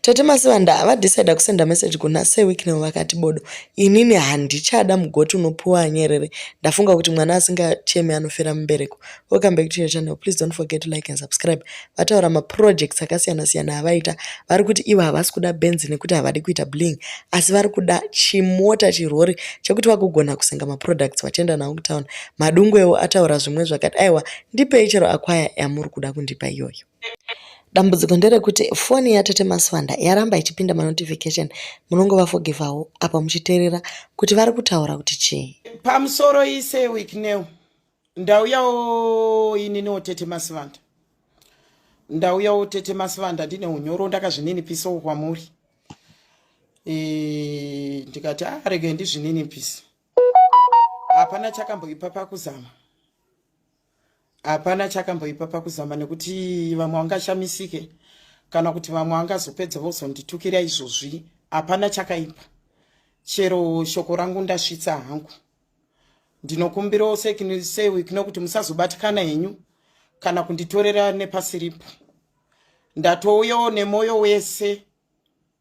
Tete Masivanda vadecider kusenda message kuna Sir Wicknell vakati bodo inini handichada mugoti unopuwa anyerere ndafunga kuti mwana asingachemi anofira mumbereko. Welcome back to your channel. Please don't forget to like and subscribe. Vataura maprojects akasiyana siyana avaita. Vari kuti ivo havasi kuda benzi nekuti havadi kuita bling asi vari kuda chimota chirori chekuti vagogona kusenga maproducts vachienda nawo kutown. Madungwewo ataura zvimwe zvakati aiwa ndipei chero akwaya yamuri kuda kundipa iyoyo. Dambudziko nderekuti foni yatete Masivanda yaramba ichipinda manotification munongova forgivawo apa muchiteerera kuti vari kutaura kuti chii. Pamusoro ise Wicknell ndauyawo ininiwo tete Masivanda ndauyawo tete Masivanda ndine unyoro ndakazvininipisawo kwamuri e, ndikati arege ah, ndizvininipise hapana chakamboipa pakuzama Hapana chakamboipa pakuzama nekuti vamwe vangashamisike kana kuti vamwe vangazopedza vozonditukira izvozvi. Hapana chakaipa, chero shoko rangu ndasvitsa hangu. Ndinokumbirawo sewik nokuti musazobatikana henyu kana kunditorera nepasiripo. Ndatouyawo nemwoyo wese,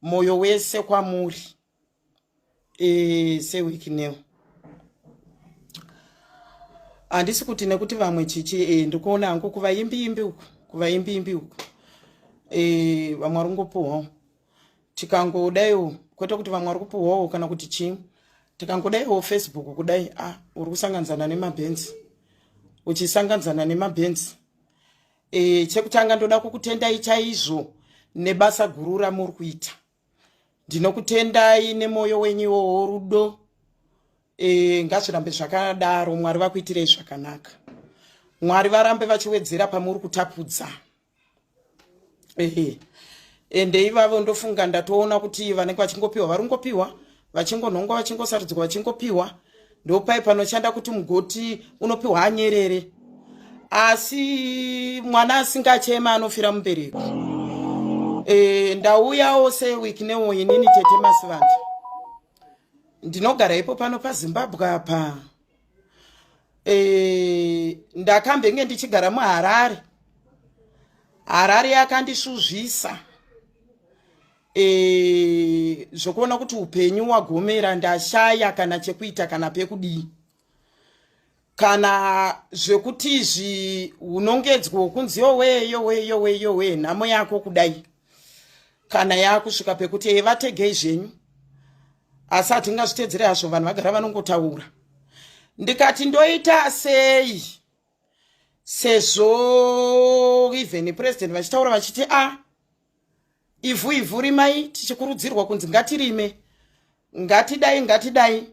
mwoyo wese kwamuri. e, sewicknel handisi kuti nekuti vamwe chichi e, ndikuona hangu kuvaimbi imbi uku kuvaimbi imbi uku e, vamwe vari kungopuhwawo tikangodaiwo kwete kuti vamwe vari kupuhwawo kana kuti chii tikangodaiwo facebook kudai a ah, uri kusanganidzana nemabhenzi uchisanganidzana nemabhenzi e, chekutanga ndoda kukutendai chaizvo nebasa guru ramuri kuita Ndinokutendai nemoyo wenyu iwowo rudo e, ngazvirambe zvakadaro. Mwari vakuitirei zvakanaka. Mwari varambe vachiwedzera pamuri kutapudza. Ehe. Ende ivavo ndofunga ndatoona kuti vanenge vachingopiwa vari kungopiwa vachingonhongwa vachingosarudzwa vachingopiwa ndopai panoshanda kuti mugoti unopiwa anyerere asi mwana asingachema anofira mubereko e, ndauyawo seweek newo inini tete masivanda ndinogara ipo pano pazimbabwe apa e, ndakambenge ndichigara muharare harare yakandisvuzvisa e, zvokuona kuti upenyu wagomera ndashaya kana chekuita kana pekudii kana zvekuti izvi unongedzwa wokunzi yowee yowee yowee yowee nhamo yako kudai kana yakusvika pekuti e vategei zvenyu asi hatingazvitedzere hazvo vanhu vagara vanongotaura ndikati ndoita sei sezvo even president vachitaura vachiti a ah, ivhu ivhu rimai tichikurudzirwa kunzi ngatirime ngatidai ngatidai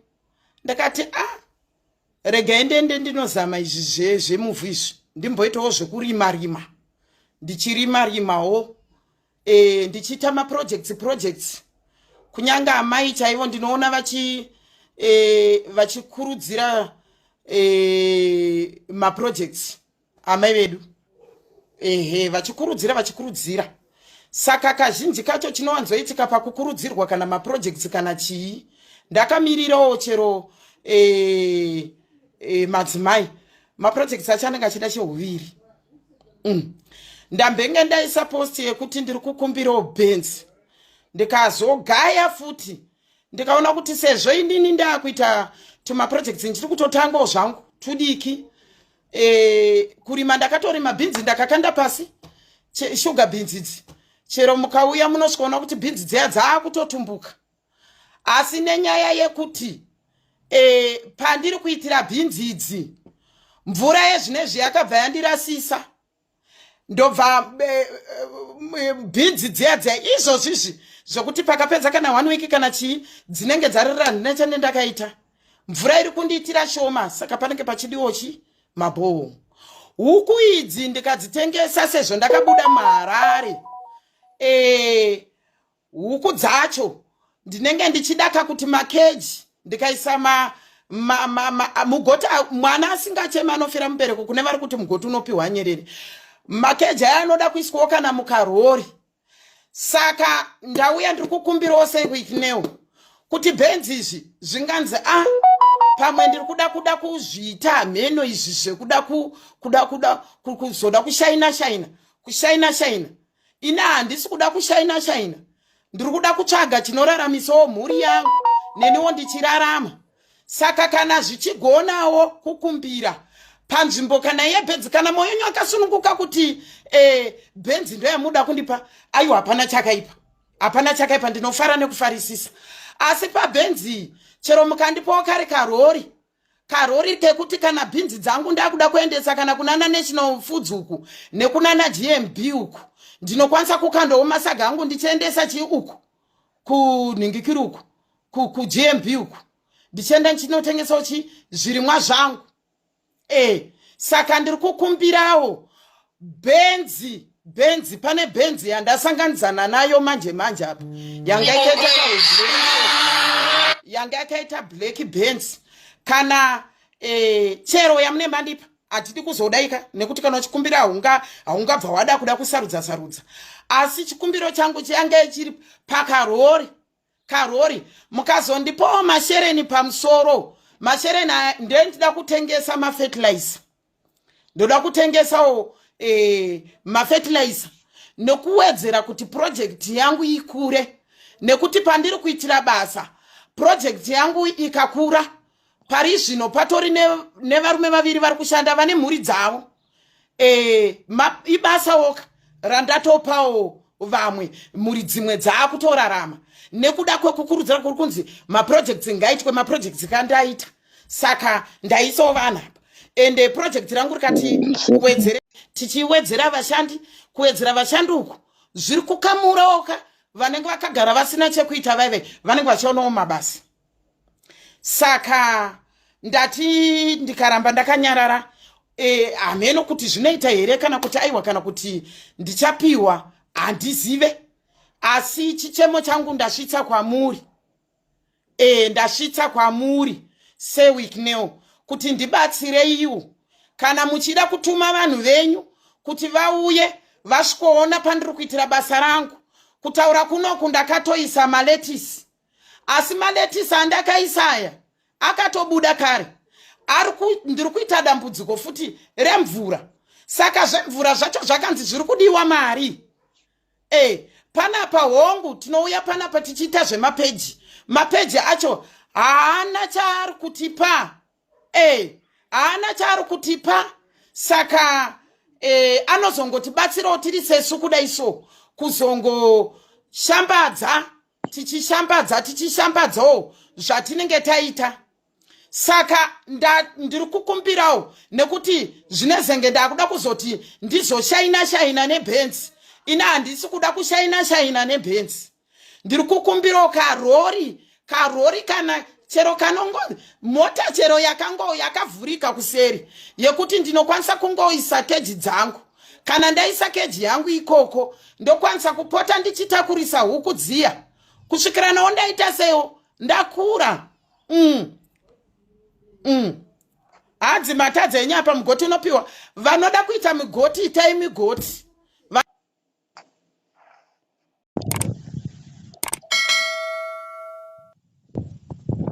ndakati a ah, regai ndende ndinozama izvi zvemuvhu izvi ndimboitawo zvekurima rima ndichirima rimawo e, ndichiita maprojects projects kunyange amai chaivo ndinoona vachi e, vachikurudzira e, maprojects amai vedu ehe vachikurudzira vachikurudzira saka kazhinji kacho chinowanzoitika pakukurudzirwa kana maprojects kana chii ndakamirirawo chero e, e, madzimai maprojects acho anenge achida cheuviri mm. ndambenge ndaisa post yekuti ndiri kukumbirawo benzi ndikazogaya futi ndikaona kuti sezvo inini ndakuita tumaprojects ndiri kutotangawo zvangu tudiki e, kurima ndakatorima bhinzi ndakakanda pasi shuga bhinzi idzi chero mukauya munosvikaona kuti bhinzi dziya dzaakutotumbuka asi nenyaya yekuti e, pandiri kuitira bhinzi idzi mvura yezvinezvi yakabva yandirasisa ndobva eh, eh, bhinzi dziya dziya izvozvi izvi zvekuti pakapedza kana one week kana chii dzinenge dzarira handina chande ndakaita mvura iri kundiitira shoma saka panenge pachidiwo chi mabhoho huku idzi ndikadzitengesa sezvo ndakabuda muharare e, huku dzacho ndinenge ndichidaka kuti makeji ndikaisa ma, ma, ma, ma, mugoti mwana asingachema anofira mubereko kune vari kuti mugoti unopiwa nyerere makeji aya anoda kuiswawo kana mukarori saka ndauya ndiri kukumbirawo sewikneo kuti bhenzi izvi zvinganzi a ah, pamwe ndiri kuda kuda kuzviita hameno izvi zvekuda kuda kuda kuzoda kushaina shaina kushaina shaina ini handisi kuda kushaina shaina Ndiri kuda kutsvaga chinoraramisawo mhuri yangu neniwo ndichirarama. Saka kana zvichigonawo kukumbira panzvimbo kana yebhenzi, kana mwoyo wenyu akasununguka kuti bhenzi ndoyamuda kundipa, aiwa, hapana chakaipa, hapana chakaipa, ndinofara nekufarisisa. Asi pabhenzi, chero mukandipawo kari karori, karori kekuti kana bhinzi dzangu ndakuda kuendesa kana kunana National Foods uku nekunana GMB uku, ndinokwanisa kukandawo masaga angu ndichiendesa chii uku kunhingikiri uku kuGMB uku, ndichienda ndichinotengesawo chi zvirimwa zvangu. Saka ndiri kukumbirawo bhenzi. Bhenzi, pane bhenzi yandasanganidzana nayo manje manje apa, yanga yakaita yanga yakaita black Benz. Kana chero yamune mandipa, hatidi kuzodaika, nekuti kana uchikumbira haungabva wada kuda kusarudza sarudza. Asi chikumbiro changu chiyanga chiri pakarori, karori. Mukazondipawo mashereni pamusoro, mashereni aya ndendida kutengesa mafertilizer. Ndoda kutengesawo mafertilizer nekuwedzera kuti project yangu ikure, nekuti pandiri kuitira basa, project yangu ikakura, pari zvino patori nevarume vaviri vari kushanda vane mhuri dzavo. Ibasa woka randatopawo vamwe, mhuri dzimwe dzaakutorarama nekuda kwekukurudzira kuri kunzi maprojects ngaitwe, maprojects kandaita. Saka ndaisawo vanhu apa, ende project rangu rikati wedzere, tichiwedzera vashandi, kuwedzera vashandi uku zviri kukamurawoka vanenge vakagara vasina chekuita, vaive vanenge vachionawo mabasa. Saka ndati ndikaramba ndakanyarara, hameno kuti zvinoita here kana kuti aiwa, kana kuti ndichapiwa, handizive. Asi chichemo changu ndasvitsa kwamuri, ndasvitsa kwamuri seWicknell kuti ndibatsireiwo. Kana muchida kutuma vanhu venyu kuti vauye vasvikoona pandiri kuitira basa rangu, kutaura kunoku ndakatoisa malettuce, asi malettuce andakaisa aya akatobuda kare. Ndiri kuita dambudziko futi remvura. Saka zvemvura zvacho zvakanzi zviri kudiwa mari. Panapa hongu tinouya panapa tichiita zvemapeji, mapeji acho haana chaari kutipa, haana chaari kutipa. Saka anozongotibatsirawo tiri sesu kudai so, kuzongoshambadza, tichishambadza, tichishambadzawo zvatinenge taita. Saka ndiri kukumbirawo, nekuti zvinezenge ndakuda kuzoti ndizoshaina shaina nebhenzi. Ina handisi kuda kushaina shaina nebhenzi. Ndiri kukumbirawo karori, karori kana chero kanongo mota chero yakango yakavhurika kuseri, yekuti ndinokwanisa kungoisa keji dzangu. Kana ndaisa keji yangu ikoko, ndokwanisa kupota ndichitakurisa huku dziya kusvikira nawo ndaita sewo ndakura. Hadzi matadza enyu apa. Mugoti unopiwa vanoda kuita migoti, itai migoti.